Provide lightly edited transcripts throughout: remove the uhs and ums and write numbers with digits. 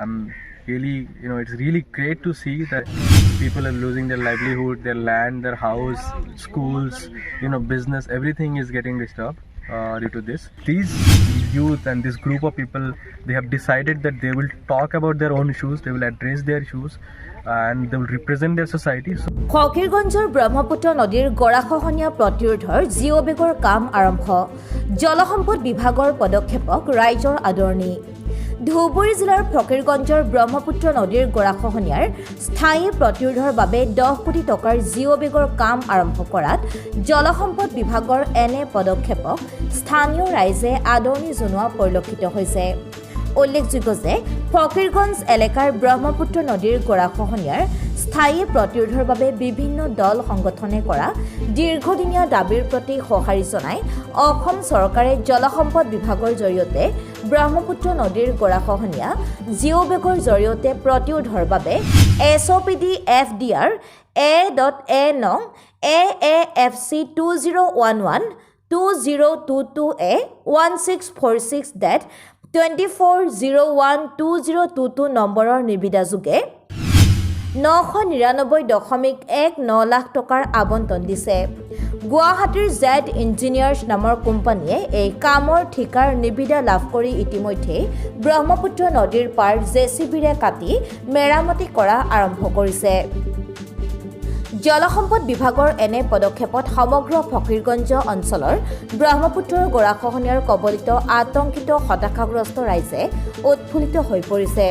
I'm really it's really great to see that people are losing their livelihood, their land, their house, schools, business, everything is getting disturbed due to this. These youth and this group of people, they have decided that they will talk about their own issues, they will address their issues, and they will represent their society. So ফকীৰগঞ্জৰ Brahmaputra নদীৰ গৰাখহনীয়া প্ৰতিৰোধৰ জিঅ' বেগৰ কাম আৰম্ভ। জলসম্পদ বিভাগৰ পদক্ষেপক ৰাইজৰ আদৰণি। ধুবুৰী জিলাৰ ফকীৰগঞ্জৰ ব্ৰহ্মপুত্ৰ নদীৰ গৰাখহনীয়াৰ স্থায়ী প্ৰতিৰোধৰ বাবে 10 কোটি টকাৰ জিঅ' বেগৰ কাম আৰম্ভ কৰাত জলসম্পদ বিভাগৰ এনে পদক্ষেপক স্থানীয় ৰাইজে আদৰণি জনোৱা পৰিলক্ষিত হৈছে। উল্লেখযোগ্য যে ফকীৰগঞ্জ এলেকাৰ ব্ৰহ্মপুত্ৰ নদীৰ গৰাখহনীয়াৰ স্থায়ী প্ৰতিৰোধৰ বাবে বিভিন্ন দল সংগঠনে কৰা দীৰ্ঘদিনীয়া দাবীৰ প্ৰতি সঁহাৰি জনাই অসম চৰকাৰে জলসম্পদ বিভাগৰ জৰিয়তে ব্ৰহ্মপুত্ৰ নদীৰ গৰাখহনীয়া জিঅ' বেগৰ জৰিয়তে প্ৰতিৰোধৰ বাবে S O' P D F D R A dot A নং A A F C 2011 2022 A 1646 date 24/01/2022 নম্বৰৰ নিবিদাযোগে 999.19 লাখ টকাৰ আবণ্টন দিছে। গুৱাহাটীৰ জেড ইঞ্জিনিয়াৰ্ছ নামৰ কোম্পানীয়ে এই কামৰ ঠিকাৰ নিবিদা লাভ কৰি ইতিমধ্যে ব্ৰহ্মপুত্ৰ নদীৰ পাৰ জে চি বিৰে কাটি মেৰামতি কৰা আৰম্ভ কৰিছে। জলসম্পদ বিভাগৰ এনে পদক্ষেপত সমগ্ৰ ফকীৰগঞ্জ অঞ্চলৰ ব্ৰহ্মপুত্ৰৰ গৰাখহনীয়াৰ কবলিত আতংকিত, হতাশাগ্ৰস্ত ৰাইজে উৎফুল্লিত হৈ পৰিছে।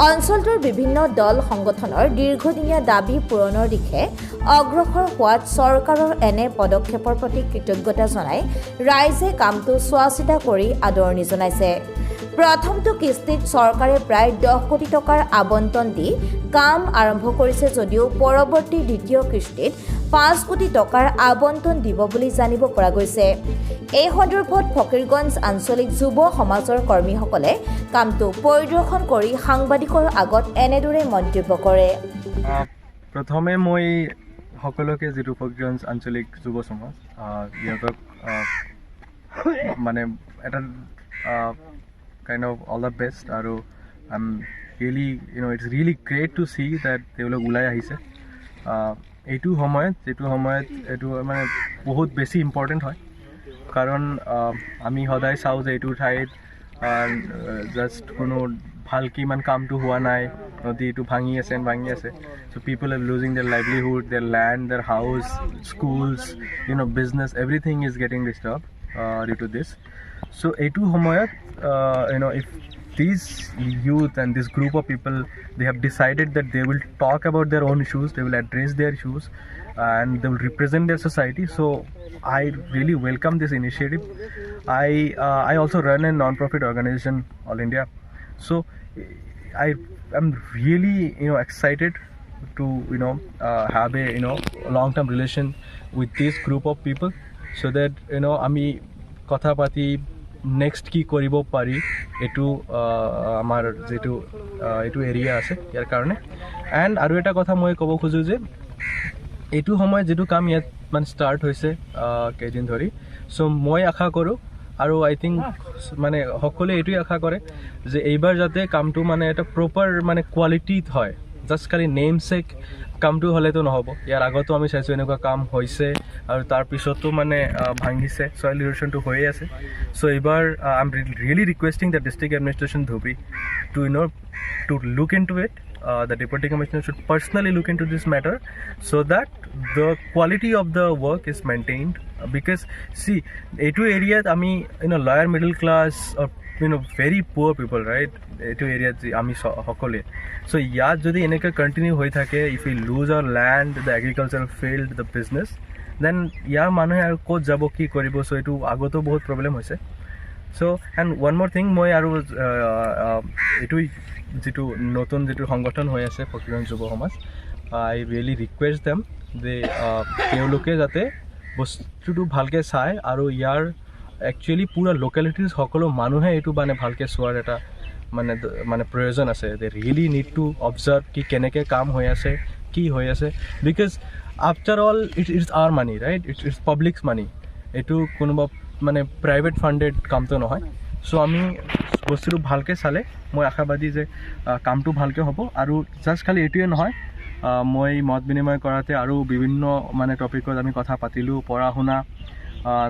অঞ্চলটোৰ বিভিন্ন দল সংগঠনৰ দীৰ্ঘদিনীয়া দাবী পূৰণৰ দিশে অগ্ৰসৰ হোৱাত চৰকাৰৰ এনে পদক্ষেপৰ প্ৰতি কৃতজ্ঞতা জনাই ৰাইজে কামটো চোৱাচিতা কৰি আদৰণি জনাইছে। প্ৰথমটো কিস্তিত চৰকাৰে প্ৰায় 10 কোটি টকাৰ আবণ্টন দি কাম আৰম্ভ কৰিছে যদিও পৰৱৰ্তী দ্বিতীয় কিস্তিত 5 কোটি টকাৰ আবণ্টন দিব বুলি জানিব পৰা গৈছে। এই সন্দৰ্ভত ফকীৰগঞ্জ আঞ্চলিক যুৱ সমাজৰ কৰ্মীসকলে কামটো পৰিদৰ্শন কৰি সাংবাদিকৰ আগত এনেদৰে মন্তব্য কৰে। প্ৰথমে মই সকলোকে, যিটো ফকীৰগঞ্জ আঞ্চলিক যুৱ সমাজ, ইহঁতক মানে এটা kind of all the best আৰু I am really it's really great to see that তেওঁলোক ওলাই আহিছে এইটো সময়ত, যিটো সময়ত এইটো মানে বহুত বেছি ইম্পৰ্টেণ্ট হয়। কাৰণ আমি সদায় চাওঁ যে এইটো ঠাইত জাষ্ট কোনো ভালকৈ ইমান কামটো হোৱা নাই, নদীটো ভাঙি আছে, ভাঙি আছে। So people are losing their livelihood, their land, their house, schools, business, everything is getting disturbed due to this. So এইটো সময়ত if these youth and this group of people, they have decided that they will talk about their own issues, they will address their issues, and they will represent their society, so I really welcome this initiative. I also run a non-profit organization, All India, so I am really excited to have a long term relation with this group of people so that আমি কথা পাতি next কি কৰিব পাৰি, এইটো আমাৰ যিটো এইটো এৰিয়া আছে ইয়াৰ কাৰণে। এণ্ড আৰু এটা কথা মই ক'ব খোজোঁ যে এইটো সময়ত যিটো কাম ইয়াত মানে ষ্টাৰ্ট হৈছে কেইদিন ধৰি, চ' মই আশা কৰোঁ আৰু আই থিংক মানে সকলোৱে এইটোৱে আশা কৰে যে এইবাৰ যাতে কামটো মানে এটা প্ৰপাৰ মানে কোৱালিটিত হয়। জাষ্ট খালি নেম চেক কামটো হ'লেতো নহ'ব। ইয়াৰ আগতো আমি চাইছোঁ এনেকুৱা কাম হৈছে আৰু তাৰপিছতো মানে ভাঙিছে, চইল ইৰোশ্যনটো হৈয়ে আছে। চ' এইবাৰ I am really requesting the district administration, Dhubri, to to look into it. The deputy commissioner should personally look into this matter so that the quality of the work is maintained, because see, এইটো এৰিয়াত আমি lower middle class, very poor people, right? এইটো এৰিয়াত যি আমি সকলোৱে, চ' ইয়াত যদি এনেকৈ কণ্টিনিউ হৈ থাকে, if you lose our land, the agricultural field, the business, then ইয়াৰ মানুহে আৰু ক'ত যাব, কি কৰিব? চ' এইটো আগতো বহুত প্ৰব্লেম হৈছে। So and one more thing, মই আৰু এইটো যিটো নতুন যিটো সংগঠন হৈ আছে ফকীৰগঞ্জ যুৱ সমাজ, I really request them যে তেওঁলোকে যাতে বস্তুটো ভালকৈ চায় আৰু ইয়াৰ একচুৱেলি পূৰা লোকেলিটিজ সকলো মানুহে এইটো মানে ভালকৈ চোৱাৰ এটা মানে প্ৰয়োজন আছে। They really need to observe কি কেনেকৈ কাম হৈ আছে, কি হৈ আছে, because after all it's our money, right? It's public's money. এইটো কোনোবা মানে প্ৰাইভেট ফাণ্ডেড কামটো নহয়। চ' আমি বস্তুটো ভালকৈ চালে মই আশাবাদী যে কামটো ভালকৈ হ'ব। আৰু জাষ্ট খালি এইটোৱে নহয়, মই মত বিনিময় কৰাতে আৰু বিভিন্ন মানে টপিকত আমি কথা পাতিলোঁ, পঢ়া শুনা,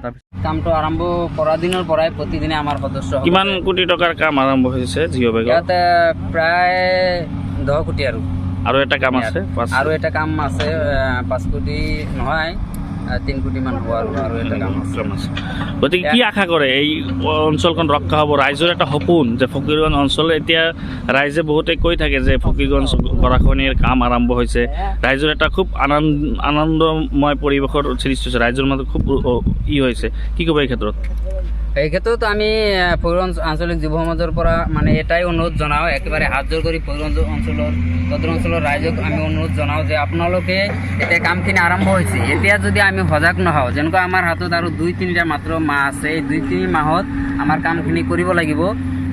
তাৰপিছত কামটো আৰম্ভ কৰা দিনৰ পৰাই প্ৰতিদিনে আমাৰ সদস্য কিমান কোটি টকাৰ কাম আৰম্ভ হৈছে জিঅ' বেগৰ? ইয়াত প্ৰায় 10 কোটি আৰু। আৰু এটা কাম আছে 5 আৰু এটা কাম আছে, 5 কোটি নহয়, 3 কোটি মান হ'ব আৰু এটা কাম আছে। কাম আছে। গতিকে কি আশা কৰে, এই অঞ্চলখন ৰক্ষা হ'ব? ৰাইজৰ এটা সপোন যে ফকীৰগঞ্জ অঞ্চল, এতিয়া ৰাইজে বহুতে কৈ থাকে যে ফকীৰগঞ্জ গৰাখহনীয়াৰ কাম আৰম্ভ হৈছে। ৰাইজৰ এটা খুব আনন্দময় পৰিৱেশৰ সৃষ্টি হৈছে, ৰাইজৰ মাজত খুব ই হৈছে। কি ক'ব এই ক্ষেত্ৰত? এই ক্ষেত্ৰত আমি ফকীৰগঞ্জ আঞ্চলিক যুৱ সমাজৰ পৰা মানে এটাই অনুৰোধ জনাওঁ, একেবাৰে হাত জোৰ কৰি ফকীৰগঞ্জ অঞ্চলৰ সদৰ অঞ্চলৰ ৰাইজক আমি অনুৰোধ জনাওঁ যে আপোনালোকে এতিয়া কামখিনি আৰম্ভ হৈছে, এতিয়া যদি আমি সজাগ নহওঁ, যেনেকুৱা আমাৰ হাতত আৰু 2-3টা মাত্ৰ মাহ আছে, এই 2-3 মাহত আমাৰ কামখিনি কৰিব লাগিব।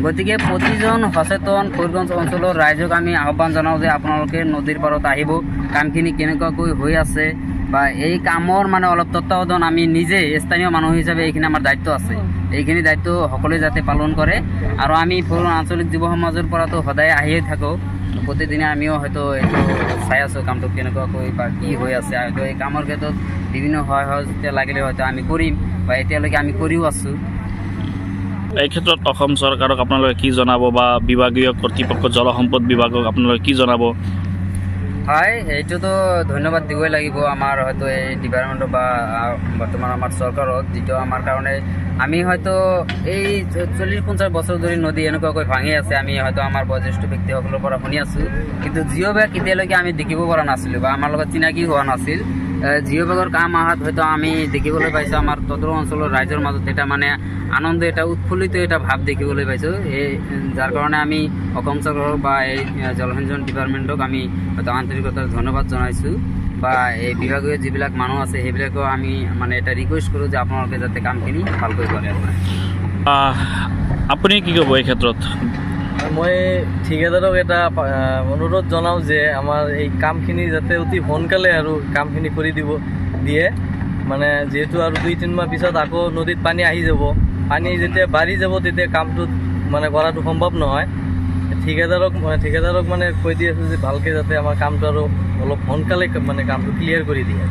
গতিকে প্ৰতিজন সচেতন ফকীৰগঞ্জ অঞ্চলৰ ৰাইজক আমি আহ্বান জনাওঁ যে আপোনালোকে নদীৰ পাৰত আহিব, কামখিনি কেনেকুৱাকৈ হৈ আছে বা এই কামৰ মানে অলপ তত্বাৱধান আমি নিজে স্থানীয় মানুহ হিচাপে এইখিনি আমাৰ দায়িত্ব আছে, এইখিনি দায়িত্ব সকলোৱে যাতে পালন কৰে। আৰু আমি ফকীৰগঞ্জ আঞ্চলিক যুৱ সমাজৰ পৰাতো সদায় আহিয়ে থাকোঁ, প্ৰতিদিনে আমিও হয়তো এইটো চাই আছোঁ কামটো কেনেকুৱাকৈ বা কি হৈ আছে। হয়তো এই কামৰ ক্ষেত্ৰত বিভিন্ন সহায় সহযোগিতা লাগিলে হয়তো আমি কৰিম বা এতিয়ালৈকে আমি কৰিও আছোঁ। এই ক্ষেত্ৰত অসম চৰকাৰক আপোনালোকে কি জনাব বা বিভাগীয় কৰ্তৃপক্ষ জলসম্পদ বিভাগক আপোনালোকে কি জনাব? হয়, এইটোতো ধন্যবাদ দিবই লাগিব আমাৰ হয়তো এই ডিপাৰ্টমেণ্টক বা বৰ্তমান আমাৰ চৰকাৰক, যিটো আমাৰ কাৰণে আমি হয়তো এই 40-50 বছৰ ধৰি নদী এনেকুৱাকৈ ভাঙি আছে, আমি হয়তো আমাৰ বয়োজ্যেষ্ঠ ব্যক্তিসকলৰ পৰা শুনি আছোঁ, কিন্তু জিঅ' বেগ এতিয়ালৈকে আমি দেখিব পৰা নাছিলোঁ বা আমাৰ লগত চিনাকি হোৱা নাছিল। জিঅ' বেগৰ কাম অহাত হয়তো আমি দেখিবলৈ পাইছোঁ আমাৰ তদৰ অঞ্চলৰ ৰাইজৰ মাজত এটা মানে আনন্দ, এটা উৎফুল্লিত এটা ভাৱ দেখিবলৈ পাইছোঁ। এই যাৰ কাৰণে আমি অসম চৰকাৰক বা এই জলসিঞ্চন ডিপাৰ্টমেণ্টক আমি হয়তো আন্তৰিকতাৰে ধন্যবাদ জনাইছোঁ বা এই বিভাগীয় যিবিলাক মানুহ আছে সেইবিলাকেও আমি মানে এটা ৰিকুৱেষ্ট কৰোঁ যে আপোনালোকে যাতে কামখিনি ভালকৈ কৰে আৰু। আপুনি কি ক'ব এই ক্ষেত্ৰত? মই ঠিকাদাৰক এটা অনুৰোধ জনাওঁ যে আমাৰ এই কামখিনি যাতে অতি সোনকালে আৰু কামখিনি কৰি দিব দিয়ে। মানে যিহেতু আৰু 2-3 মাহ পিছত আকৌ নদীত পানী আহি যাব, পানী যেতিয়া বাঢ়ি যাব তেতিয়া কামটো মানে কৰাটো সম্ভৱ নহয়। ঠিকাদাৰক মানে কৈ দি আছোঁ যে ভালকৈ যাতে আমাৰ কামটো আৰু অলপ সোনকালে মানে কামটো ক্লিয়াৰ কৰি দিয়ে।